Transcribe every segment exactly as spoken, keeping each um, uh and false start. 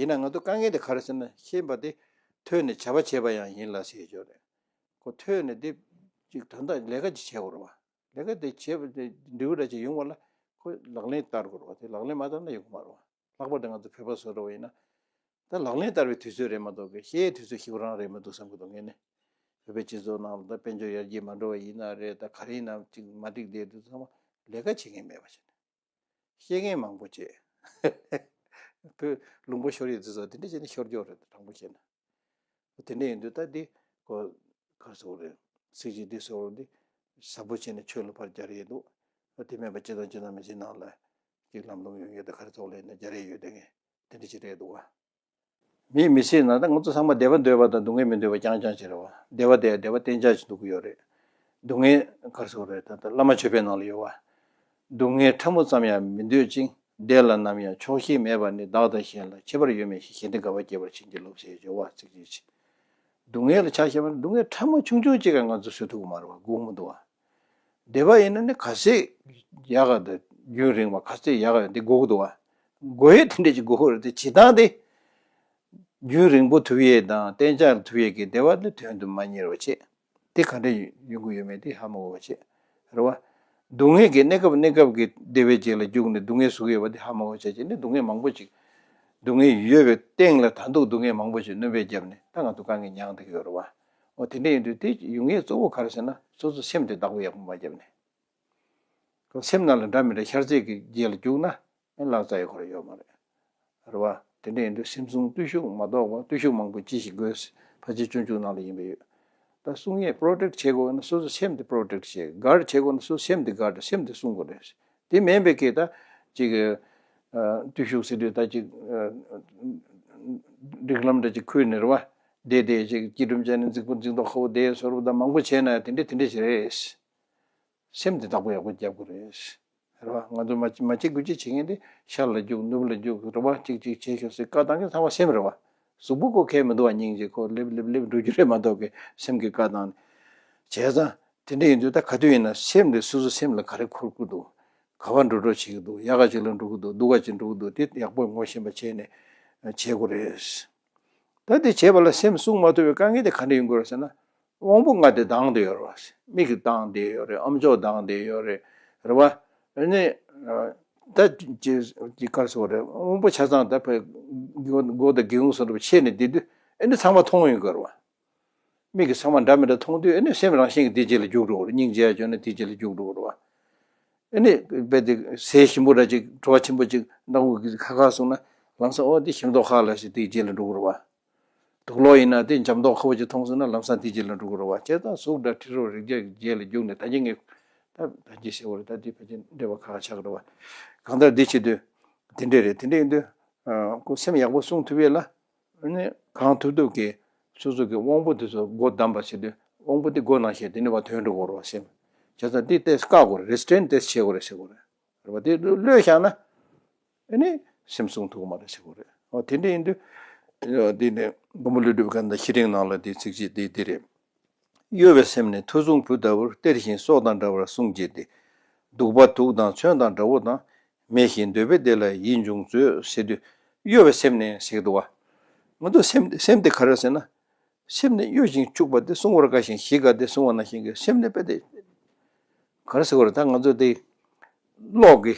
ཡིན་ན་ང་ཚོ་དཀའ་ངལ་དེ་ག་རེ་ཟེར་ན། ཤེས་པ་དེ་ཐོས་ནས་བྱ་བ་བྱེད་པ་ཡང་ཡིན་ལ་ཟེར་ཡོད་རེད། ཁོ་ཐོས་ནས་དེ་ཅིག་ད་ལྟ་ལས་ཀ་ཅིག་བྱེད་དགོས་རེད་བ། ལས་ཀ་དེ་བྱེད་པ་དེ་འབྲས་བུ་འདྲ་ཅིག་ཡོང་བ་ལ་ཁོ་ལག་ལེན་བསྟར་དགོས་རེད་བ། དེ་ལག་ལེན་མ་བསྟར་ན་ཡོང་གི་མ་རེད་བ། ལྷག་པར་དུ་ང་ཚོ་བོད་པ་བཟོ་འདྲ་བ་ཡིན་ན། ད་ལག་ལེན་བསྟར་བའི་དུས་ཚོད་རེད་མ་གཏོགས་ཀྱི་བཤད་ཡའི་དུས་ཚོད་ཞེ་པོ་རང་རེད་མི་འདུག་བསམ་གྱི་འདུག་ངས་ནི། བོད་པའི་སྤྱི་ཚོགས་ནང་ལ་ད་དཔལ་འབྱོར་ཡར་རྒྱས་མ་འགྲོ་བ་ཡིན་ན་རེད། ད་ག་རེ་ཡིན་ནའང་ཅིག་མ་འགྲིག་བསྡད་དུས་ཚང་མ་ལས་ཀ་བྱེད་མཁན་མེད་པ་བྱས་ནས། བཤད་མཁན་མང་པོ་བྱས། བོད་ལུང་པ་ཤོར་ཡས་དེ་ཚོ་དེ་འདྲ་བྱས་ནས་ཤོར་འགྲོ་རེད། དྲང་པོ་བཤད་ན། དེ་འདྲ་ཡིན་དུས་ད་འདི་ཁོ་ག་རེ་ཟེར་དགོས་རེད། ཚིག་གཅིག་འདི་ཟེར་དགོས་རེད། འདི་ཟབ་པོ་བྱས་ནས་ཆོས་ལ་ཕར་སྦྱར་ཡས་འདུག་དེ་མིན་པ་སྤྱིར་བཏང་སྤྱིར་བཏང་མི་ཚེའི་ནང་ལ་ཅིག་ལམ་ལྷོང་ཡོང་ཡས་དང་ག་རེ་ཐོག་ལ་ཡིན་ན་སྦྱར་ཡས་ཡོད་དེ། ངས་དེ་འདྲ་ཅིག་རེད་འདུག་བ། མིའི་མི་ཚེའི་ནང་ད་ང་ཚོ་ཚང་མ་བདེ་བ་འདོད་པ་དང་སྡུག་བསྔལ་མི་འདོད་པ་རྐྱང་རྐྱང་ཅིག་རེད་བ། བདེ་བ་དེ་བདེ་བ་གཏན་འཇགས་ཅིག་འདོད་ཀྱི་ཡོད་རེད། སྡུག་བསྔལ་ག་རེ་ཟེར་དགོས་རེད། ད་ལྟ་བླ་མ་མཆོད་པའི་ནང་ལ་ཡོད་བ། སྡུག་བསྔལ་ཕྲ་མོ་ཙམ་ཡང་མི་འདོད་ཅིང་། བདེ་ལ་ནམ་ཡང་ཆོག་ཤེས་མེད་པ་ནི། བདག་དང་གཞན་ལ་ཁྱད་པར་ཡོད་མིན་ཞིང་། གཞན་དོན་དགའ་བ་སྐྱེད་པར་བྱིན་གྱིས་རློབས་ཟེར་བ། ཚིག་གཅིག་ཅིག་སྡུག་བསྔལ་ལ་ཆ་བཞག་པ་ན་སྡུག་བསྔལ་ཕྲ་མོ་ཆུང་ཆུང་གཅིག་ག་ང་ཚོ་བཟོད་ཐུབ་ཀྱི་མ་རེད་བ། སྒུག་མི་འདུག་བ། བདེ་བ་ཡིན་ན་ནི་ག་ཚད་ཡག་ག་དང་རྒྱུན་རིང་བ་ག་ཚད་ཡག་ག་འདི་དགོས་ཀྱི་འདུག་བ། དགོས་ཡས་དེ་འདྲ་ཅིག་དགོས་ཀྱི་རེད་དེ། བྱེད་སྟངས་དེ་རྒྱུན་རིང་པོ་ཐུབ་ཡས་དང་གཏན་འཇགས་ཐུབ་ཡས་ཀྱི་བདེ་བ་དེ་དོན་དུ་མ་གཉེར་བ་བྱེད། དེ་ག་འདྲ་ཡོང་གི་ཡོད་མེད་དེ་ཧ་མ་གོ་བ་བྱེད། རེད་བ། སྡུག་བསྔལ་གྱི་གནས་སྐབས་གནས་སྐབས་ཀྱི་བདེ་བའི་རྗེས་ལ་རྒྱུག་ནས་སྡུག་བསྔལ་བཟོ་གི་ཡོད་པ་དེ་ཧ་མ་གོ་བ་བྱེད་ཀྱི་ནི། སྡུག་བསྔལ་མང་པོ་ཅིག་སྡུག་བསྔལ་ཡོད་པའི་སྟེང་ལ་ད་དུང་སྡུག་བསྔལ་མང་པོ་ཞིག་སྣོན་པ་བརྒྱབ་ནས་ད་ང་ཚོ་དཀའ་ངལ་མྱངས་བསྡད་ཀྱི་ཡོད་རེད་བ། འོ་དེ་འདྲ་ཡིན་དུས་དེ་ཡོང་ཡས་གཙོ་བོ་ག་རེ་ཟེར་ན། སོ་སོ་སེམས་དེ་བདག་པོ་ཡག་པོ་མ་བརྒྱབ་ནས། ཁོ་སེམས་ནང་ལ་འདྲ་མི་འདྲ་ཤར་ཚད་ཀྱི་རྗེས་ལ་རྒྱུག་ན་ཨེ་ལག་རྩལ་ཡོད་ཁོ་ར་ཡོད་མ་རེད། རེད་བ། དེ་འདྲ་ཡིན་དུས་སེམས་བསྲུང་བརྟུལ་ཞུགས་མ་གཏོགས་པ། བརྟུལ་ཞུགས་མང་པོ་ཅི་ཞིག་དགོས། ཕལ་ཆེར་སྤྱོད་འཇུག་ནང་ལ་ཡིན་པ་ཡོད། ད་སྲུང་ཡས་པྲོ་ཊེག་བྱེད་དགོས་ན་སོ་སོ་སེམས་དེ་པྲོ་ཊེག་བྱེད། གཱར་བྱེད་དགོས་ན་སོ་སོ་སེམས་དེ་གཱར་སེམས་དེ་སྲུང་དགོས་རེད། དེ་མིན་པའི་གི་ད་ཅིག་ཨ་བརྟུལ་ཞུགས་ཟེར་དུས་ད་ཅིག་ཨ་སྒྲིག་ལམ་འདྲ་ཅིག་ཁུར་ནས་རེད་བ། བསྡད་བསྡད་ཅིག་སྐྱིལ་ཀྲུང་བྱས་ནས་འཛིང་པོ་འཛིང་མདོག་ཁ་པོ་བསྡད་སོ་རུ་ད་མང་པོ་བྱས་ན་དེ་འདྲ་དེ་འདྲ་ཞིག་རེད། སེམས་དེ་བདག་པོ་ཡག་པོ་རྒྱབ་དགོས་རེད། རེད་བ། ང་ཚོ་མ་མ་བྱེད་དགུ་བྱེད་བྱེད་མཁན་དེ་ཤར་ལ་རྒྱུག་ནུབ་ལ་རྒྱུག་རེད་བ། གཅིག་གཅིག་བྱེད་ཤོག་ཟེར་བཀའ་བཏང་མཁན་ཚང་མ་སེམས་རེད་བ། གཟུགས་པོ་ཁོ་ཁེལ་མི་འདུག་བ། སྙིང་རྗེ་ཁོ་སླེབས་སླེབས་སླེབས་འགྲོ་རྒྱུ་རེད་མ་གཏོགས་གི་སེམས་ཀྱི་བཀའ་བཏང་ནས། བྱས་ཙང་དེ་འདྲ་ཡིན་དུས་ད་ག་དུས་ཡིན་ན་སེམས་དེ་སོ་སོ་སེམས་ལ་ག་རེ་འཁུར་དགོས་འདུག་ག་བ་འགྲོ་འགྲོ་བྱེད་ཀྱི་འདུག་ཡག་ག་ཅིག་ལ་འགྲོ་གི་འདུག་སྡུག་ག་ཅིག་འགྲོ་གི་འདུག་དེ་ཡག་པོ་ངོ་ཤེས་པ་བྱས་ནས་བྱེད་དགོས་རེད། ད་དེ་བྱེད་པ་ལ་སེམས་བསྲུང་མ་ཐུབ་པའི་དཀའ་ངལ་དེ་ག་འདྲ་ཡོང་གི་རེད་ཟེར་ན། དབང་པོ་ལྔ་དེ་སྡང་བསྡད་ཡོད་རེད་བ། མིག་གིས་སྡང་བསྡད་ཡོད་རེད། ཨམ་ཅོག་སྡང་བསྡད་ཡོད་རེད། རེད་བ། ཨ་ནི་ད་ཅི་ཅི་ག་རེ་ཟེར་དགོས་རེད། དབང་པོ་ཆ་ཚང་ད་ཕར་སྒོ་སྒོ་དང་སྒེའུ་ཁུང་སོགས་ལ་ཕྱེ་ནས་བསྡད་དུས་ཨ་ནི་ཚང་མ་མཐོང་ཡོང་གི་རེད་བ། མིག་གིས་ཚང་མ་འདྲ་མི་འདྲ་མཐོང་དུས་ཨ་ནི་སེམས་རང་བཞིན་གྱིས་དེའི་རྗེས་ལ་རྒྱུགས་འགྲོ་གི་རེད། སྙིང་རྗེ་ཡ་བྱུང་ན་དེའི་རྗེས་ལ་རྒྱུགས་འགྲོ་གི་རེད་བ། ཨ་ནི་རྦད་དེ་ཟས་ཞིམ་པོ་འདྲ་ཅིག་བྲོ་བ་ཆེན་པོ་ཅིག་སྣ་ཁུག་གིས་ཁ་ཁ་བཟུང་ན་ལམ་སང་ཨོ་འདི་ཞིམ་མདོག་ཁ་ལ་ཞིག་དེའི་རྗེས་ལ་འགྲོ་གི་རེད་བ། དུག་ལོག་ཡིན་ན་དེ་འཇམ་མདོག་ཁ་པོ་ཅིག་མཐོང་སོང་ན་ལམ་སང་དེའི་རྗེས་ལ་འགྲོ་གི་རེད་བ། བྱས་ཙང་གཟུགས་སྒྲ་དྲི་རོ་རེག་བྱ་གི་རྗེས་ལ་རྒྱུགས་ནས་ད་གིན་ངས་ད་ད་གིན་ཟེར་བ་རེད། ད་དེ་ཕལ་ཆེར་འགྲེལ་པ་ཁག་ཁག་ཆགས་ཀྱི་རེད་བ། གང་ལྟར་འདི་བྱེད་དུས་དེ་འདྲས་རེད། དེ་འདྲས་ཡིན་དུས་ཁོ་སེམས་ཡག་པོ་བསྲུང་ཐུབ་ཡས་ལ། ཨ་ནི་གང་ཐུབ་ཐུབ་ཀྱིས་སོ་སོ་གི་དབང་པོ་དེ་ཚོ་སྒོ་བསྡམས་པ་བྱེད་དུས་དབང་པོ་དེ་སྒོ་ནང་བཞིན་དེ་ནི་བ་དོན་འགྲོ་དགོས་རེད་བ། སེམས་བྱས་ཙང་དེ་ཏོག་ཙམ་བཀག་དགོས་རེད། རེ་སི་ཊེན་ཏོག་ཙམ་བྱེད་དགོས་རེད་ཟེར་དགོས་རེད། རེད་བ། དེ་གློད་བཞག་ན་ཨ་ནི་སེམས་བསྲུང་ཐུབ་ཀྱི་མ་རེད་ཟེར་དགོས་རེད། འོ་དེ་འདྲ་ཡིན་དུས་དེ་ནི་མགོན་པོ་ཀླུ་སྒྲུབ་ཀྱི་ད་བཤེས་སྤྲིང་ནང་ལ་དེ་ཚིགས་བཅད་དེ་དེ་རེད། གཡོ་བའི་སེམས་ནི་མཐོ་གཟུངས་བུ་ལྟ་བུར། གཏེར་བཞིན་སྲོག་དང་འདྲ་བར་བསྲུང་བགྱིས་ཏེ། གདུག་པ་དུག་དང་མཚོན་དང་འདྲ་བོ་དང་། མེ་བཞིན་འདོད་པའི་བདེ་ལ་ཡིད་འབྱུང་མཛོད། ཟེར་དུས་གཡོ་བའི་སེམས་ནི་ཟེར་གྱི་འདུག་བ། ང་ཚོ་སེམས་སེམས་དེ་ག་རེ་ཟེར་ན། སེམས་ནི་གཡོ་ཞིང་ཕྱུག་པ་སྟེ། བསྲུང་བར་དཀའ་ཞིང་ཞིག་དཀའ་སྟེ། བསྲུང་བ་ནང་བཞིན་གྱི་སེམས་ནི་དཔེ་དེ་ག་རེ་ཟེར་དགོས་རེད། ད་ང་ཚོ་དེ་གློག་གི་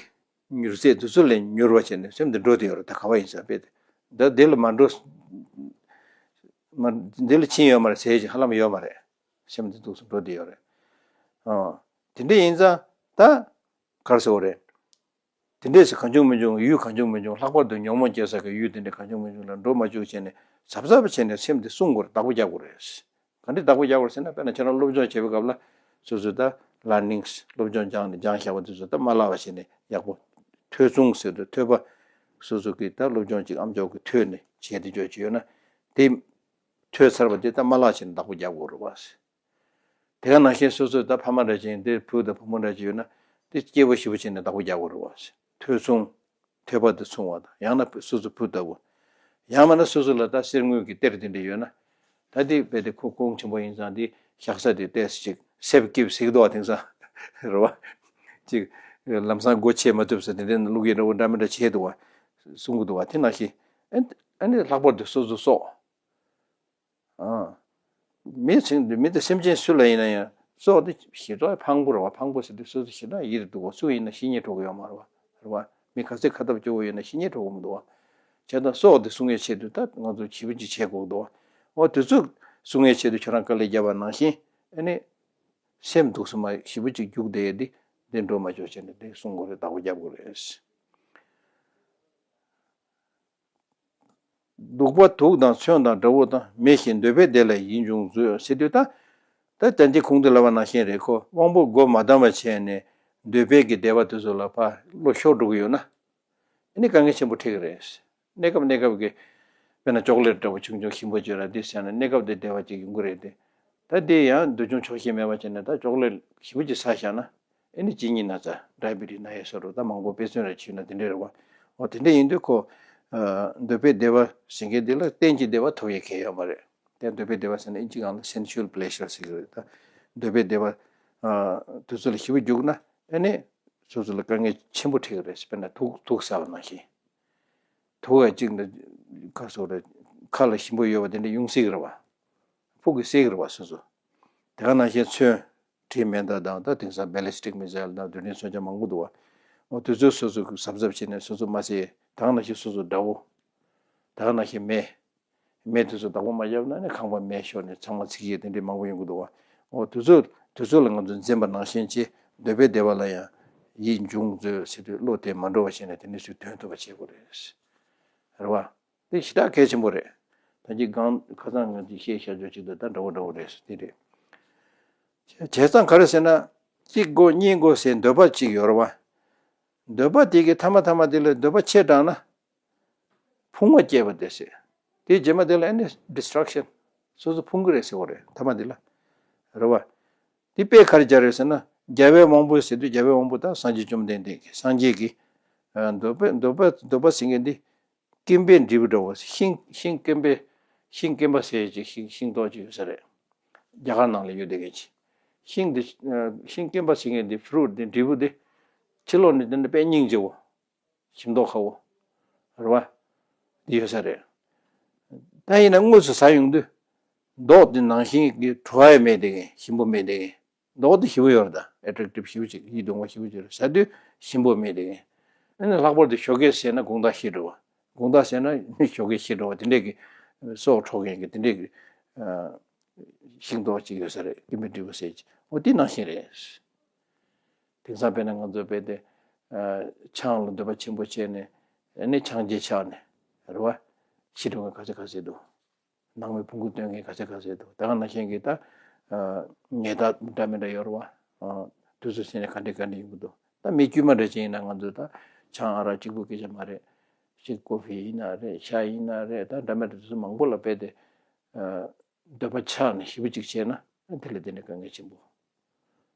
མྱུར་ཚད་དེ་ཚོ་ལས་མྱུར་བ་བྱས་ནས་སེམས་དེ་འགྲོ་བསྡད་ཡོད་རེད། ད་ག་བ་ཡིན་ཟེར་དཔེ་དེ། ད་དེ་ལ་མ་འགྲོ། མ་འདི་ལ་ཕྱིན་ཡོད་མ་རེད་ཟེར་ཅིག་ཧ་ལམ་ཡོད་མ་རེད། སེམས་འདི་འདུག་སེ་འགྲོ་བསྡད་ཡོད་རེད། ཨ། དེ་འདྲ་ཡིན་ཙང་ད་ག་རེ་ཟེར་དགོས་རེད། དེ་འདྲས་སུ་གང་བྱུང་མི་བྱུང་ཡུལ་གང་བྱུང་མི་བྱུང་ལྷག་པར་དུ་ཉོན་མོངས་སྐྱེ་ས་གི་ཡུལ་དེ་འདྲ་གང་བྱུང་མི་བྱུང་ལ་འགྲོ་མ་བཅུག་བྱས་ནས་གཟབ་གཟབ་བྱས་ནས་སེམས་འདི་བསྲུང་དགོས་རེད། བདག་པོ་རྒྱག་དགོས་རེད། ག་འདྲས་བདག་པོ་རྒྱག་དགོས་ཟེར་ན། དཔེར་ན་ཁྱེད་རང་སློབ་སྦྱོང་བྱེད་པའི་སྐབས་ལ་སོ་སོས་ད་ལར་ནིང་སློབ་སྦྱོང་སྦྱངས་ནས་སྦྱངས་བཞག་པ་དེ་ཚོ་ད་མ་བརླག་པ་བྱས་ནས་ཡག་པོ་ཐོས་བསྲུང་ཟེར་དུས་ཐོས་པ་སོ་སོ་གི་ད་སློབ་སྦྱོང་ཅིག་ཨམ་ཅོག་གི་ཐོས་ནས་བྱས་ཏེ་འཇོག་ཅིག་ཡོད་ན་དེ། ཐོས་ཚར་བ་དེ་ད་མ་བརླག་བྱས་ནས་བདག་པོ་རྒྱག་དགོས་རེད་བ། དེ་ག་ནང་བཞིན་སོ་སོའི་ད་ཕ་མ་འདྲ་ཅིག་ཡིན་དེ་བུ་དང་བུ་མོ་འདྲ་ཅིག་ཡོད་ན་དེ་སྐྱིད་པོ་ཞེ་པོ་བྱས་ནས་བདག་པོ་རྒྱག་དགོས་རེད་བ། ཐོས་བསྲུང་། ཐོས་པ་དེ་བསྲུང་བ་དང་ཡང་ན་སོ་སོ་བུ་ལྟ་བུ། ཡང་མིན་ན་སོ་སོ་ལ་ད་གསེར་དངུལ་གྱི་གཏེར་དེ་འདྲ་ཡོད་ན། ད་དེ་རྦད་དེ་ཁོ་གོང་ཆེན་པོ་ཡིན་ཙང་དེ་བཞག་ས་དེ་ཏོག་ཙམ་ཅིག་སེབ་ཀིབ་ཟེར་གི་འདུག་བ། དེང་སང་རེད་བ། ཅིག་ལམ་སང་སྒོ་ཕྱེ་མ་ཐུབ་ས་དེ་འདྲ་བླུག་ཡས་འདྲ་བོ་འདྲ་མི་འདྲ་བྱས་འདུག་བ། གསུང་གི་འདུག་བ། དེ་ནང་བཞིན། ཨེ། ཨ་ནི་ལྷག་པར་དུ་སོ་སོ་སྲོག་ཨ། མི་ཚིག་འདི་མི་དེ་སེམས་ཅན་སུ་ལ་ཡིན་ན་ཡང་སྲོག་དེ་ཞེ་དྲག་ཕངས་པོ་རེད་བ། ཕངས་པོ་ཟེར་དུས་སོ་སོ་ཞེ་དྲག་ཡིད་དུ་འདུག་བ། སུ་ཡིན་ན་ཤི་སྙིང་བྲོ་གི་ཡོད་མ་རེད་བ། རེད་བ། མི་ག་ཚད་ཁ་སྟབས་སྐྱོ་བོ་ཡོད་ན་ཤི་སྙིང་བྲོ་གི་མི་འདུག་བ། བྱས་ཙང་སྲོག་དེ་སྲུང་བའི་ཆེད་དུ་ད་ང་ཚོ་ཞེ་པོ་ཅིག་བྱེད་དགོས་འདུག་བ། འོ་དེ་ཚོ་སྲུང་བའི་ཆེད་དུ་ཁྱོད་རང་དཀའ་ལས་བརྒྱབ་པ་ནང་བཞིན་ཨ་ནི་སེམས་སྡུག་སེམས་མ་ཞེ་པོ་ཅིག་རྒྱུག་བསྡད་ཡས་དེ་འདི་འགྲོ་མ་ཆོག་བྱས་ནས་དེ་སྲུང་དགོས་རེད། བདག་པོ་རྒྱབ་དགོས་རེད། སྡུག་པ་དུག་དང་མཚོན་དང་དགྲ་བོ་དང་། མེ་བཞིན་འདོད་པའི་བདེ་ལ་ཡིད་འབྱུང་མཛོད་ཟེར་དུས་ད། ད་ལྟ་འདི་གོང་དུ་ལབ་པ་ནང་བཞིན་རེད་ཁོ། དབང་པོ་སྒོ་མ་བསྡམས་པ་བྱས་ནས་འདོད་པའི་གི་བདེ་བ་དེ་ཚོ་ལ་ཕར་བློ་ཤོར་འགྲོ་གི་ཡོད་ན། ཨ་ནི་དཀའ་ངལ་ཆེན་པོ་འཕྲད་ཀྱི་རེད། གནས་སྐབས་གནས་སྐབས་ཀྱི་དཔེར་ན་ཅོག་ལེ་ཊི་འདྲ་བོ་ཆུང་ཆུང་ཞིམ་པོ་བྱོས་ར་འདི་ཟས་ན་གནས་སྐབས་དེ་བདེ་བ་ཅིག་ཡོང་གི་རེད་དེ། ད་དེ་ཡང་འདོད་ཆུང་ཆོག་ཤེས་མེད་པ་བྱས་ནས་ད་ཅོག་ལེ་ཊི་ཞེ་པོ་ཅིག་ཟ་བཞག་ན། ཨེ་ནི་གཅིན་སྙི་ན་ཚ་ཌའི་བི་ཊི་སི་ན་ཡས་སོགས་རུ་ད་མང་པོ་དཔེ་མཚོན་རེ་བྱུང་ན་དེ་འདྲ་རེད་བ། འོ་དེ་འདྲ་ཡིན་དུས་ཁོ། ཨ། འདོད་པའི་བདེ་བ་ཟེར་མཁན་འདི་ལ་གཏན་གྱི་བདེ་བ་ཐོབ་ཡས་གང་ཡང་ཡོད་མ་རེད། དེ་འདོད་པའི་བདེ་བ་ཟེར་ན་ཨིན་ཇི་སྒང་ལ་སེན་སུ་ཨལ་པི་ལེ་ཞར་ཟེར་གྱི་རེད་ད། འདོད་པའི་བདེ་བ། ཨ། དེ་ཚོ་ལ་ཞེ་པོ་རྒྱུག་ན་ཨེ་ནི་སོ་སོ་ལ་དཀའ་ངལ་ཆེན་པོ་འཕྲད་ཀྱི་རེད། དཔེར་ན་དུག་དུག་ཟ་བ་ནང་བཞིན། དུག་ཡ་གཅིག་འདི་ཁ་སོགས་རེད། ཁ་ལ་ཞིམ་པོ་ཡོད་པ་དེ་འདྲ་ཡོང་སྲིད་ཀྱི་རེད་བ། ཕུག་གི་སྲིད་ཀྱི་རེད་བ་སོ་སོ། དེ་ག་ནང་བཞིན་མཚོན། གྲི་མེ་མདའ་དང་ད་དེང་སང་བེ་ལི་སི་ཊིག་མི་སེལ་དང་དེ་འདྲའི་མཚོན་ཆ་མང་པོ་འདུག་བ། འོ་དེ་ཚོ་སོ་སོ་གཟབ་གཟབ་བྱས་ནས་སོ་སོ་མ་བསད། དེ་ག་ནང་བཞིན་སོ་སོ་དགྲ་བོ། དེ་ག་ནང་བཞིན་མེ། མེ་དེ་ཚོ་བདག་པོ་མ་བརྒྱབ་ན་ནི་ཁང་པ་མེ་ཤོར་ནས་ཚང་མ་འཚིག་ཡས་དེ་འདྲའི་མང་པོ་ཡོང་གི་འདུག་བ། འོ་དེ་ཚོ་དེ་ཚོ་ལ་ང་ཚོ་འཛེམ་པ་ནང་བཞིན་བྱས་འདོད་པའི་བདེ་བ་ལ་ཡང་ཡིད་འབྱུང་མཛོད་ཟེར་དུས་བློ་དེ་མ་འགྲོ་བ་བྱས་ནས་དེ་ནས་ཚུར་དོན་ཐུབ་པ་བྱེད་དགོས་རེད། རེད་བ། དེ་ཞེ་དྲག་གལ་ཆེན་པོ་རེད། ད་ཅི་གང་ཁ་སང་ང་ཚོས་བཤད་བཞག་ཆོག་ཅིག་ཏུ་ད་འདྲ་བོ་འདྲ་བོ་རེད་དེ་རེད། བྱས་ཙང་ག་རེ་ཟེར་ན། གཅིག་དགོས་གཉིས་དགོས་ཟེར་འདོད་པ་གཅིག་ཡོད་རེད་བ། འདོད་པ་དེ་གི་མཐའ་མ་མཐའ་མ་དེ་ལ་འདོད་པ་ཆེ་དྲགས་ན། ཕུང་བ་སྐྱེས་པ་དེ་ཟེར། དེ་རྗེས་མ་དེ་ལ་ཨ་ནི་ཌི་སི་ཊྲག་ཤན། སོ་སོ་ཕུང་གི་རེད་ཟེར་བ་རེད་མཐའ་མ་དེ་ལ། རེད་བ། དེ་དཔེ་ག་རེ་སྦྱར་རེད་ཟེར་ན། རྒྱལ་བའི་དབང་པོ་ཟེར་དུས་རྒྱལ་བའི་དབང་པོ་ད་སངས་རྒྱས་བཅོམ་ལྡན་འདས་ཀྱི་སངས་རྒྱས་ཀྱི། ཨ། འདོད་པ་འདོད་པ་འདོད་པ་ཟེར་མཁན་འདི། སྐེམ་པའི་འབྲས་བུ་འདྲ་བོ། ཤིང་ཤིང་སྐེམ་པའི། ཤིང་སྐེམ་པ་ཟེར་ཅིག་ཤིང་ཤིང་ཏོག་ཅིག་ཡོད་ས་རེད། རྒྱ་གར་ནང་ལ་ཡོད་བསྡད་མཁན་ཅིག་ཤིང་འདི། ཤིང་སྐེམ་པ་ཟེར་མཁན་འདི་ཕུ་རུ་ཊི་འདི་འབྲས་བུ་འདི། ཕྱི་ལོགས་ནས་འདི་འདྲ་དཔེ་སྙིང་རྗེ་བོ། ཞིམ་མདོག་ཁ་བོ། རེད་བ། འདི་ཡོད་ས་རེད། ད་ཡིན་ན་དངོས་སུ་ཟ་ཡོང་དུས། མདོག་འདི་ནང་བཞིན་གྱི་བྲོ་བ་མེད་བསྡད་མཁན་ཞིམ་པོ་མེད་བསྡད་མཁན། མདོག་དེ་ཞིམ་པོ་ཡོད་རེད་ད། ཨེ་ཊྲེག་ཊིབ་ཞེ་པོ་ཅིག་ཡིད་དུ་འོང་བ་ཞེ་པོ་ཅིག་རེད། ཟ་དུས་ཞིམ་པོ་མེད་དེ། ཨ་ནི་ལྷག་པར་དུ་ཞོགས་ཀས་ཟས་ན་དགོང་དག་ཤི་འགྲོ་བ། དགོང་དག་ཟས་ན་ཞོགས་ཀས་ཤི་འགྲོ་བ་དེ་འདྲས་ཀྱི་སྲོག་འཕྲོག་མཁན་གྱི་དེ་འདྲས་ཀྱི་ཤིང་ཏོག་ཅིག་ཡོད་ས་རེད། སྐེམ་པའི་འབྲས་བུ་ཟེར་གྱི། འོ་དེ་ནང་བཞིན་རེད། དེང་སང་དཔེར་ན་ང་ཚོ་དཔེ་དེ་ཆང་ལ་འདོད་པ་ཆེན་པོ་བྱས་ནས་ཨ་ནི་ཆང་རྗེས་ཆགས་ནས་རེད་བ། ཤི་འགྲོ་མཁན་ག་ཚད་ག་ཚད་འདུག་ནང་མི་ཕུང་པོ་སྟོན་མཁན་ག་ཚད་ག་ཚད་འདུག་ད་ག་ནང་བཞིན་གྱི་ད། ཨ། ཉལ་ཐ་འདྲ་མི་འདྲ་ཡོད་རེད་བ། ཨ། དུས་ཚོད་ཟིན་ནས་ག་འདྲས་ག་འདྲས་ཡོང་གི་འདུག་ད་མི་དཀྱུས་མ་འདྲ་ཅིག་ཡིན་ན་ང་ཚོས་ད་ཆང་ཨ་རག་གཅིག་པུ་སྐད་ཆ་མ་རེད། ཅིག་ཀོ་ཕི་ཡིན་ན་རེད། ཤ་ཡིན་ན་རེད། ད་འདྲ་མི་འདྲ་དུས་ཚོད་མང་པོ་ལ་དཔེ་དེ། ཨ། འདོད་པ་ཆགས་ནས་ཞེ་པོ་ཅིག་བྱས་ན་དེ་ལས་དེ་ནས་དཀའ་ངལ་ཆེན་པོ།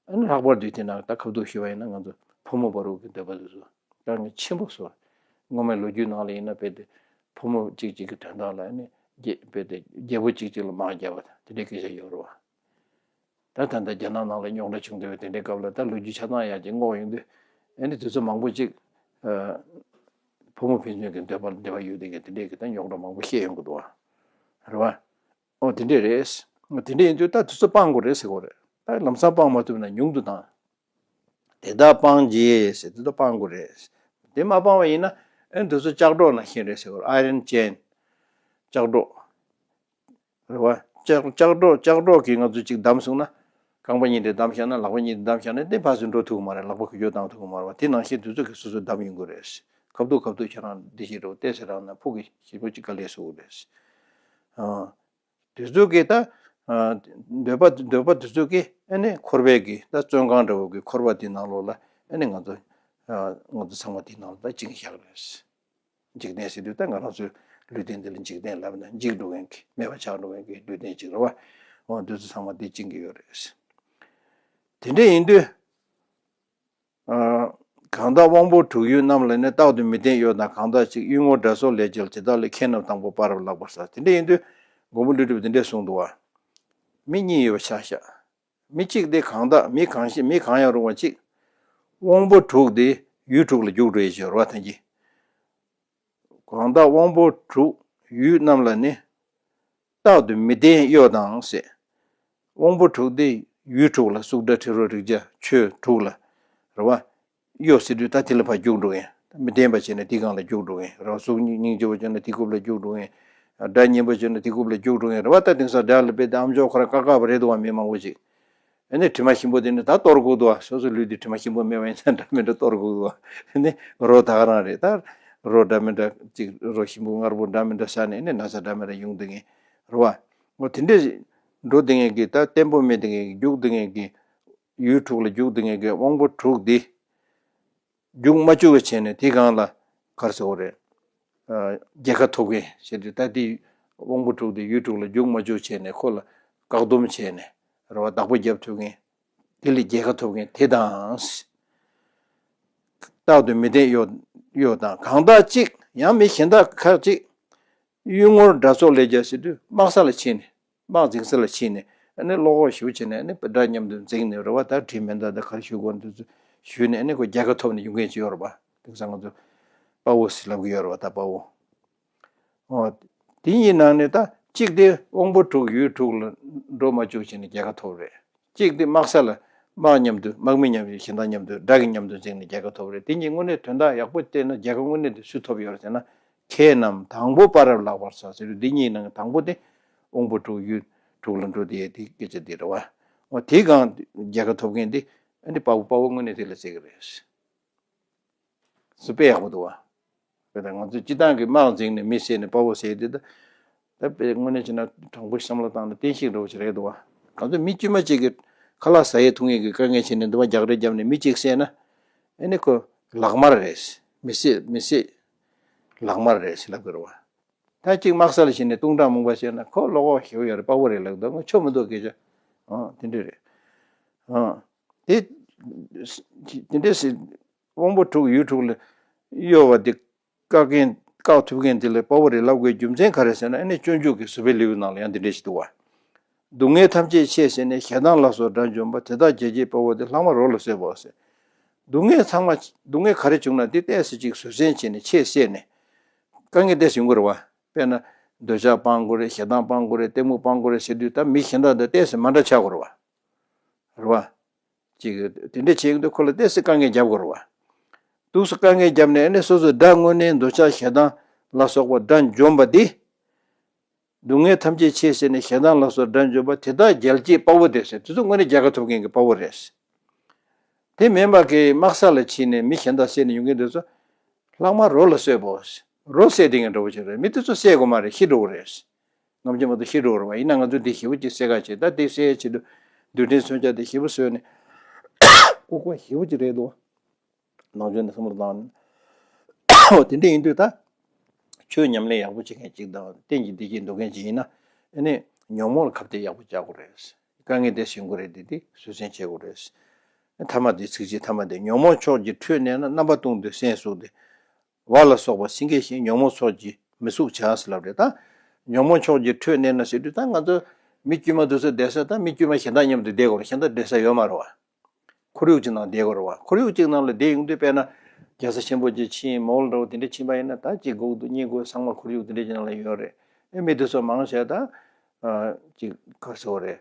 ཨ་ནི་ལྷག་པར་དུ་དེ་ན་ད་ཁ་ཐུག་ཞུ་བ་ཡིན་ན་ང་ཚོ་ཕོ་མོ་བར་དུ་གི་འདོད་པ་དེ་ཚོ་དཀའ་ངལ་ཆེན་པོ་བཟོ། སྔོན་མའི་ལོ་རྒྱུས་ནང་ལ་ཡིན་ན་དཔེ་དེ་ཕོ་མོ་གཅིག་གཅིག་གི་དོན་དག་ལ་ཨ་ནི་རྒྱལ་དཔེ་དེ་རྒྱལ་པོ་གཅིག་གཅིག་ལ་དམག་བརྒྱབ་པ་དང་དེ་འདྲའི་སྐད་ཆ་ཡོད་རེད་བ། ད་ད་ལྟ་རྒྱ་ནག་ནང་ལ་རྙོག་དྲ་བྱུང་བསྡད་པའི་དེ་འདྲའི་སྐབས་ལ་ད་ལོ་རྒྱུས་ཆ་ཚང་ཡག་ཅིག་བསྔོགས་ཡོང་དུས་ཨ་ནི་དུས་ཚོད་མང་པོ་ཅིག་ཨ། ཕོ་མོ་ཕན་ཚུན་གྱི་འདོད་པ་ལ་འབྲེལ་བ་ཡོད་དེ་གི་དེ་འདྲའི་གི་ད་རྙོག་དྲ་མང་པོ་བཤད་ཡོང་གི་འདུག་བ། རེད་བ། ཨོ་དེ་འདྲས་རེད། དེ་འདྲས་ཡིན་དུས་ད་དུས་ཚོད་སྤང་དགོས་རེད་ཟེར་གོ་རེད། ད་ལམ་སང་སྤང་མ་ཐུབ་ན་ཉུང་དུ་བཏང་། དེ་དག་སྤང་རྗེས་ཟེར་དུས་ད་སྤང་དགོས་རེད། དེ་མ་སྤང་བ་ཡིན་ན་ཨེ་དུས་ཚོད་ལྕགས་སྒྲོག་ནང་བཞིན་རེད་ཟེར་གོ་རེད། ཨའི་རན་ཅེན། ལྕགས་སྒྲོག་རེད་བ། ལྕགས་ལྕགས་སྒྲོག་ལྕགས་སྒྲོག་གིས་ང་ཚོ་གཅིག་བསྡམས་སོང་ན། རྐང་པ་གཉིས་དེ་བསྡམས་བཞག་ན་ལག་པ་གཉིས་དེ་བསྡམས་བཞག་ན་དེ་ཕར་ཚུར་འགྲོ་ཐུབ་ཀྱི་མ་རེད། ལག་པ་གུ་ཡོ་བཏང་ཐུབ་ཀྱི་མ་རེད་བ། དེ་ནང་བཞིན་དུས་ཚོད་ཀྱིས་སོ་སོ་བསྡམས་ཡོང་གི་རེད། ཁ་ཐུག་ཁ་ཐུག་ཁྱེད་རང་འདི་ཞིག་འགྲོ་བལྟས་ཟེར་རང་ན་ཕུག་གི་ཞེ་པོ་ཅིག་དཀའ་ལས་བཟོ་གི་རེད། ཨ། དུས་ཚོད་ཀྱིས་ད། ཨ། འདོད་པ་འདོད་པ་དུས་ཚོད་ཀྱིས་ཨ་ནི་འཁོར་བའི་གི་ད་བཙོན་ཁང་འདྲ་བོ་གི་འཁོར་བ་དེ་ནང་ལོགས་ལ་ཨ་ནི་ང་ཚོ། ཨ། ང་ཚོ་ཚང་མ་དེ་ནང་ལ་ད་བཅིངས་བཞག་རེད། འཇིག་རྟེན་ཟེར་དུས་ད་ང་རང་ཚོའི་ལུས་རྟེན་འདི་ལ་འཇིག་རྟེན་ལབ་ན་འཇིག་འགྲོ་མཁན་གྱི་མེད་པ་ཆགས་འགྲོ་མཁན་གྱི་ལུས་རྟེན་ཅིག་རེད་བ། འོ་འདི་ཚོ་ཚང་མ་འདི་བཅིངས་ཀྱི་ཡོད་རེད། དེ་འདྲ་ཡིན་དུས། ཨ། གང་དག་དབང་པོ་དྲུག་ཡུལ་རྣམས་ལ་ནི། རྟག་ཏུ་མི་བརྟན་གཡོ་དང་གང་དག་ཅིག་གཡུལ་ངོར་དགྲ་སོགས་ལས་རྒྱལ་ཇི་ལྟར་ལེགས། ཁྱེད་རྣམས་དང་པོ་སྤ་རར་ལག་པར་ཟ། དེ་འདྲ་ཡིན་དུས་མགོན་པོ་ཀླུ་སྒྲུབ་འདི་འདྲས་གསུངས་འདུག་བ། མི་གཉིས་ཡོད་པ་ཆ་བཞག་མི་གཅིག་དེ་གང་དག་མི་གང་ཞིག་མི་གང་ཡང་རུང་བ་གཅིག་དབང་པོ་དྲུག་དེ་ཡུལ་དྲུག་ལ་རྒྱུགས་འགྲོ་ཡི་ཞེས་རོ་ཐང་གི། གང་དག་དབང་པོ་དྲུག་ ཡུལ་རྣམས་ལ་ནི། རྟག་ཏུ་མི་ལྡན་གཡོ་དང་ཟེར། དབང་པོ་དྲུག་དེ་ཡུལ་དྲུག་ལ། གཟུགས་སྒྲ་དྲི་རོ་རེག་བྱ་ཆོས་དྲུག་ལ། རེད་བ། གཡོ་ཟེར་དུས་ད་དེ་ལ་ཕར་རྒྱུགས་འགྲོ་ཡིན། མི་ལྡན་པ་བྱས་ན་དེ་སྒང་ལ་རྒྱུགས་འགྲོ་ཡིན། རེད་བ། གཟུགས་སྙིང་རྗེ་བོ་བྱས་ན་དེ་རྐུབ་ལ་རྒྱུགས་འགྲོ་ཡིན། སྒྲ་སྙན་པོ་བྱས་ན་དེ་རྐུབ་ལ་རྒྱུགས་འགྲོ་ཡིན། རེད་བ། ད་དེང་སང་སྒྲ་ལ་དཔེ་དེ་ཨམ་ཅོག་ཁོ་རང་བཀག་བཀག་པ་རེད་འདུག་བ། མི་མང་པོ་ཅིག་ཨ་ནི་དྲི་མ་ཞིམ་པོ་དེ་ནི་ད་གཏོར་དགོས་འདུག་བ། སོ་སོའི་ལུས་དེ་དྲི་མ་ཞིམ་པོ་མེད་པ་ཡིན་ཙང་འདྲ་མི་འདྲ་གཏོར་དགོས་འདུག་བ། ཨ་ནི་རོ་ད་ག་རང་རེད། ད་རོ་འདྲ་མི་འདྲ་ཅིག་རོ་ཞིམ་པོ་མངར་པོ་འདྲ་མི་འདྲ་ཟ་ནས་ཨ་ནི་ན་ཚ་འདྲ་མི་འདྲ་ཡོང་བསྡད་མཁན་རེད་བ། འོ་དེ་འདྲས་འགྲོ་བསྡད་མཁན་གྱི། ད་བརྟན་པོ་མེད་བསྡད་མཁན་གྱི། རྒྱུགས་བསྡད་མཁན་གྱི། ཡུལ་དྲུག་ལ་རྒྱུགས་བསྡད་མཁན་གྱི་དབང་པོ་དྲུག་དེ། རྒྱུགས་མ་བཅུག་པ་བྱས་ནས་དེ་སྒང་ལ་ག་རེ་ཟེར་དགོས་རེད། ཨ། རྒྱལ་ཁ་ཐོབ་མཁན་ཞེས་དུས། ད་དེ་དབང་པོ་དྲུག་དེ་ཡུལ་དྲུག་ལ་རྒྱུགས་མ་བཅུག་བྱས་ནས་ཁོ་ལ་བཀག་སྡོམ་བྱས་ནས། རེད་བ། བདག་པོ་རྒྱབ་ཐུབ་མཁན། དེ་ལས་རྒྱལ་ཁ་ཐོབ་མཁན་དེ་དང་། རྟག་ཏུ་མི་ལྡན་གཡོ། གཡོ་དང་། གང་དག་ཅིག་ཡང་མི་གཞན་དག་ཁ་ཅིག་གཡུལ་ངོར་དགྲ་ཚོགས་ལས་ཀྱང་ཟེར་དུས། དམག་ས་ལ་ཕྱིན་ནས། དམག་འཛིང་ས་ལ་ཕྱིན་ནས། ཨ་ནི་བློ་ཁོག་ཞེ་པོ་བྱས་ནས། ཨ་ནི་དགྲ་མཉམ་དུ་འཛིང་ནས། རེད་བ། ད་དྲིན་མེད་ད། ད་ག་རེ་ཞུ་དགོས་འདུག་ཚུལ་ཞུས་ནས། ཨ་ནི་ཁོ་རྒྱལ་ཁ་ཐོབ་ནས་ཡོང་མཁན་ཅིག་ཡོད་རེད་པ། དེང་སང་ང་ཚོ་དཔའ་བོ་ཟེར་ལབ་ཀྱི་ཡོད་རེད་བ། ད་དཔའ་བོ། འོ། དེ་གཉིས་ནང་ནས་ད་གཅིག་དེ་དབང་པོ་དྲུག་ཡུལ་དྲུག་ལ་འགྲོ་མ་བཅུག་བྱས་ནས་རྒྱལ་ཁ་ཐོབ་རེད། གཅིག་དེ་དམག་ས་ལ་དམག་མཉམ་དུ། དམག་མི་མཉམ་དུ། གཞན་དག་མཉམ་དུ། དགྲ་གི་མཉམ་དུ་འཛིང་ནས་རྒྱལ་ཁ་ཐོབ་རེད། དེ་གཉིས་དངོས་གནས་དོན་དག་ཡག་པོ་བལྟས་ན། རྒྱལ་ཁ་དངོས་གནས་དེ་སུས་ཐོབ་ཡོད་རེད་ཟེར་ན། མཁས་རྣམས་དང་པོ་པ་རབ་ལག་པར་འཚལ་ཟེར་དུས། འདི་གཉིས་ནང་དང་པོ་དེ་དབང་པོ་དྲུག་ཡུལ་དྲུག་ལ་འགྲོ་དེ། དེ་སྐད་ཆ་དེ་རེད་བ། འོ། དེའི་སྒང་རྒྱལ་ཁ་ཐོབ་མཁན་དེ་ཨ་ནི་དཔའ་བོ། དཔའ་བོ་དངོས་གནས་དེ་ལ་ཟེར་གི་རེད། སུ་དཔེ་ཡག་པོ་འདུག་བ། དཔེ་ད་ང་ཚོས་སྤྱི་བཏང་གི་དམག་འཛིང་ནས་མི་བསད་ནས་དཔའ་བོ་ཟེར་དེ། ད་ད་དཔེ་དངོས་གནས་བྱས་ན་དྲང་པོ་བསམ་བློ་བཏང་ན་བསྟན་བཤིག་འདྲ་བོ་ཞིག་རེད་འདུག་བ། ང་ཚོ་མི་དཀྱུས་མ་གཅིག་གི་ཁ་ལག་ཟ་ཡས་འཐུང་ཡས་ཀྱི་དཀའ་ངལ་བྱས་ནས་འདི་བ་རྒྱག་རེས་བརྒྱབ་ནས་མི་གཅིག་བསད་ན། ཨ་ནི་ཁོ་ལག་དམར་རེད། མི་བསད། མི་བསད། ལག་དམར་རེད་ཟེར་ལབ་ཀྱི་རེད་བ། ད་གཅིག་དམག་ས་ལ་ཕྱིན་ནས་བཏུང་བཏང་མུང་པ་བྱས་ན་ཁོ་བློ་ཁོག་ཞེ་པོ་ཡོད་རེད། དཔའ་བོ་རེད་ལབ་འདུག་ང་ཆོ་མི་འདུག་སྐད་ཆ། ཨང་། དེ་འདྲ་རེད། ཨང་། དེ་དེ་འདྲ་ཟེར། དབང་པོ་དྲུག་ཡུལ་དྲུག་ལ་གཡོ་བ་དེ་བཀག་མཁན། བཀག་ཐུབ་མཁན་དེ་ལ་དཔའ་བོ་རེད་ལབ་དགོས་རྒྱུ་མཚན་ག་རེ་ཟེར་ན། ཨ་ནི་སྤྱོད་འཇུག་གི་བཟོད་པའི་ལེའུ་ནང་ལ་ཡང་འདི་འདྲ་ཞིག་འདུག་བ། སྡུག་བསྔལ་ཐམས་ཅད་ཆེས་བསད་ནས། ཞེ་སྡང་ལ་སོགས་དགྲ་འཇོམས་པ། དེ་དག་རྒྱལ་བྱེད་དཔའ་བོ་དེ། ལྷག་མ་རོ་ལ་གསོད་པའོ་ཟེར། སྡུག་བསྔལ་ཚང་མ། སྡུག་བསྔལ་ག་རེ་བྱུང་ན་དེ་ཏོག་ཙམ་ཅིག་བཟོད་བསྲན་བྱས་ནས་ཆེས་བསད་ནས། དཀའ་ངལ་ཏོག་ཙམ་ཡོང་གི་རེད་བ། དཔེར་ན་འདོད་ཆགས་སྤང་དགོས་རེད། ཞེ་སྡང་སྤང་དགོས་རེད། གཏི་མུག་སྤང་དགོས་རེད་ཟེར་དུས། ད་མི་གཞན་དག་དང་ཏོག་ཙམ་མ་འདྲ་ཆགས་དགོས་རེད་བ། རེད་བ། ཅིག་དེ་འདྲ་བྱེད་ཡོང་དུས་ཁོ་ལ་ཏོག་ཙམ་དཀའ་ངལ་རྒྱབ་དགོས་རེད་བ། འདུག་སེ་དཀའ་ངལ་བརྒྱབ་ནས། ཨ་ནི་སོ་སོའི་དགྲ་དངོས་གནས་འདོད་ཆགས་ཞེ་སྡང་ལ་སོགས་པ་དགྲ་འཇོམས་པ་དེ། སྡུག་བསྔལ་ཐམས་ཅད་ཆེས་བསད་ནས། ཞེ་སྡང་ལ་སོགས་དགྲ་འཇོམས་པ། དེ་དག་རྒྱལ་བྱེད་དཔའ་བོ་དེ་ཟེར། དེ་ཚོ་དངོས་གནས་རྒྱལ་ཁ་ཐོབ་མཁན་གྱི་དཔའ་བོ་རེད། དེ་མིན་པ་གི་དམག་ས་ལ་ཕྱིན་ནས་མི་གཞན་དག་བསད་ནས་ཡོང་མཁན་དེ་ཚོ་ལྷག་མ་རོ་ལ་གསོད་པའོ། རོ་བསད་དེ་ངན་འདྲ་བོ་ཞིག་རེད། མི་དེ་ཚོ་བསད་དགོས་མ་རེད། ཤི་འགྲོ་གི་རེད། ནམ་རྒྱུན་མ་གཏོགས་ཤི་འགྲོ་གི་རེད་བ། ཡིན་ན་ང་ཚོས་དེ་ཞེ་པོ་ཅིག་བསད་ཁ་བྱེད། ད་དེ་བསད་ཡས་ཆེད་དུ་རྡུལ་ཕྲན་མཚོན་ཆ་དེ་ཞེ་པོ་བཟོས་ནས། ལྐུགས་པ་ཞེ་པོ་ཅིག་རེད་འདུག་ནང་ཆོས་ནས་བསམ་བློ་བཏང་ནས། འོ། དེ་འདྲ་ཡིན་དུས་ད་ཆོས་ཉམས་ལེན་ཡག་པོ་བྱེད་མཁན་ཅིག་དང་། གཏན་གྱི་བདེ་སྐྱིད་འདོད་མཁན་ཅིག་ཡིན་ན། ཨ་ནི་ཉོན་མོངས་ལ་ཁ་གཏད་ཡག་པོ་བྱ་དགོས་རེད། དཀའ་ངལ་དེ་ཞི་དགོས་རེད། དེ་དེ་བཟོད་བསྲན་བྱེད་དགོས་རེད། ཐ་མ་དེ། ཚིགས་བཅད་ཐ་མ་དེ། ཉོན་མོངས་ཕྱོགས་ཀྱི་ཁྲོད་གནས་ན། རྣམ་པ་གཏོང་དུས་སྲན་ཟུག་སྟེ། བ་ལ་སོགས་པ་སེང་གེ་བཞིན། ཉོན་མོངས་ཚོགས་ཀྱིས་མི་ཚུགས་བྱ་ཟེར་ལབ་རེད། ད་ཉོན་མོངས་ཕྱོགས་ཀྱི་ཁྲོད་གནས་ན་ཟེར་དུས། ད་ང་ཚོ་མི་དཀྱུས་མ་དེ་ཚོ་བསྡད་ས། ད་མི་དཀྱུས་མ་གཞན་དག་མཉམ་དུ་བསྡད་དགོས་རེད། གཞན་དག་བསྡད་ས་ཡོད་མ་རེད་བ། ཁོར་ཡུག་ཅིག་ནང་བསྡད་དགོས་རེད་བ། ཁོར་ཡུག་ཅིག་ནང་ལ་བསྡད་ཡོང་དུས། དཔེར་ན་རྒྱལ་ས་ཆེན་པོ་ཅིག་ཕྱིན། མོལ་འདྲ་བོ་དེ་འདྲ་ཕྱིན་པ་ཡིན་ན། ད་ཅིག་སྒུག་འདུག་གཉིད་ཁུག་ཚང་མ་ཁོར་ཡུག་དེ་འདྲ་ཅིག་ནང་ལ་ཡོད་རེད། ཨེ། མི་དེ་ཚོ་མང་ཆེ་ད་ཅིག་ག་རེ་ཟེར་དགོས་རེད།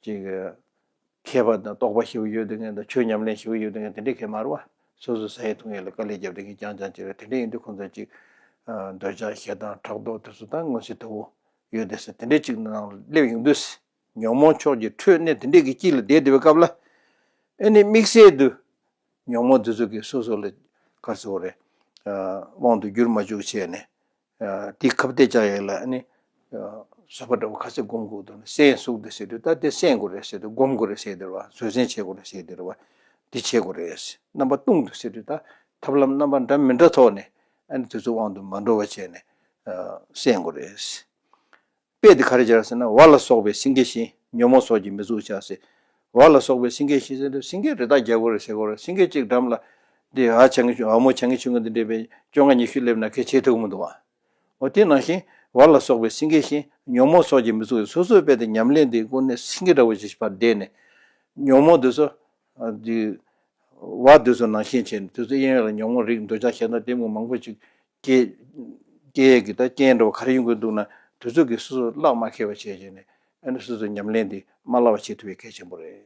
ཅིག་མཁས་པ་དང་རྟོགས་པ་ཞེ་པོ་ཡོད་དེ་ངན་དང་། ཆོས་ཉམས་ལེན་ཞེ་པོ་ཡོད་དེ་ངན། དེ་འདྲ་གང་ཡང་མ་རེད་བ། སོ་སོ་ཟ་ཡས་འཐུང་ཡས་ལ་དཀའ་ལས་རྒྱབ་དེ་ངན་རྐྱང་རྐྱང་ཅིག་རེད། དེ་འདྲ་ཡིན་དུས་ཁོང་ཚོ་ཅིག་འདོད་ཆགས་ཞེ་སྡང་ཕྲག་དོག་དེ་ཚོ་ད་མངོན་གསལ་དོད་པོ་ཡོད་དེ་ཟེར། དེ་འདྲ་ཅིག་ནང་སླེབས་ཡོང་དུས། ཉོན་མོངས་ཕྱོགས་ཀྱི་ཁྲོད་གནས་དེ་འདྲས་ཀྱི་དཀྱིལ་ལ་བསྡད་བསྡད་པའི་སྐབས་ལ། ཨེ་ནི་དམིགས་བསལ་དུ་ཉོན་མོངས་འདི་ཚོ་གིས་སོ་སོ་ལ་ག་རེ་ཟེར་དགོས་རེད། དབང་དུ་འགྱུར་མ་བཅུག་བྱས་ནས། དེ་ཁ་གཏད་བཅག་ཡས་ལ་ཨེ་ནི་བཟོད་པ་འདྲ་བོ་ག་ཚོད་སྒོམ་དགོས་འདུག་ན། སྲན་ཟུག་སྟེ་ཟེར་དུས། ད་དེ་སྲན་དགོས་རེད་ཟེར་དུས། སྒོམ་དགོས་རེད་ཟེར་དེ་རེད་བ། བཟོད་བསྲན་བྱེད་དགོས་རེད་ཟེར་དེ་རེད་བ། དེ་བྱེད་དགོས་རེད། རྣམ་པ་བཏུང་དུས་ཟེར་དུས། ད་ཐབས་ལམ་རྣམ་པ་འདྲ་མི་འདྲ་ཐོག་ནས་ཨེ་ནི་དེ་ཚོ་དབང་དུ་མ་འགྲོ་བ་བྱས་ནས་སྲན་དགོས་རེད། དཔེ་དེ་ག་རེ་སྦྱར་ཟེར་ན། བ་ལ་སོགས་པའི་སེང་གེ་བཞིན། ཉོན་མོངས་ཚོགས་ཀྱིས་མི་ཚུགས་བྱ་ཟེར། བ་ལ་སོགས་པའི་སེང་གེ་བཞིན་ཟེར་དུས། སེང་གེ་རི་དྭགས་རྒྱལ་པོ་རེད་ཟེར་དགོས་རེད། སེང་གེ་གཅིག་འགྲམ་ལ་འདི་ཨ་ཆང་གི་ཆུང་། ཨ་མོ་ཆང་གི་ཆུང་གི་འདི་འདྲས་པའི་བཅོ་ལྔ་ཉི་ཤུ་སླེབས་ན་གལ་ཆེ་ཐུག་མི་འདུག་བ། འོ། དེ་ནང་བཞིན་བ་ལ་སོགས་པའི་སེང་གེ་བཞིན། ཉོན་མོངས་ཚོགས་ཀྱིས་མི་ཚུགས། སོ་སོའི་དཔེ་དེ་ཉམས་ལེན་དེ་དངོས་གནས་སེང་གེ་འདྲ་བོ་ཞིག་ཕར་བསྡད་ནས། ཉོན་མོངས་དེ་ཚོ། ཨ། འདི་བ་དེ་ཚོ་ནང་བཞིན་བྱས་ནས། དེ་ཚོ་གཡས་གཡོན་ལ་ཉོན་མོངས་རིགས། འདོད་ཆགས་ཞེ་སྡང་གཏི་མུག་མང་པོ་ཅིག་སྐྱེ་ སྐྱེ་ཡས་ཀྱི་ད་རྐྱེན་འདྲ་བོ་ག་རེ་ཡོང་གི་འདུག་ན། དུས་ཚོད་ཀྱིས་སོ་སོ་བརླག་མ་ཁེལ་བ་བྱས་བྱས་ནས། ཨ་ནི་སོ་སོའི་ཉམས་ལེན་འདི་མ་བརླག་པ་བྱེད་ཐུབ་པའི་གལ་ཆེན་པོ་རེད།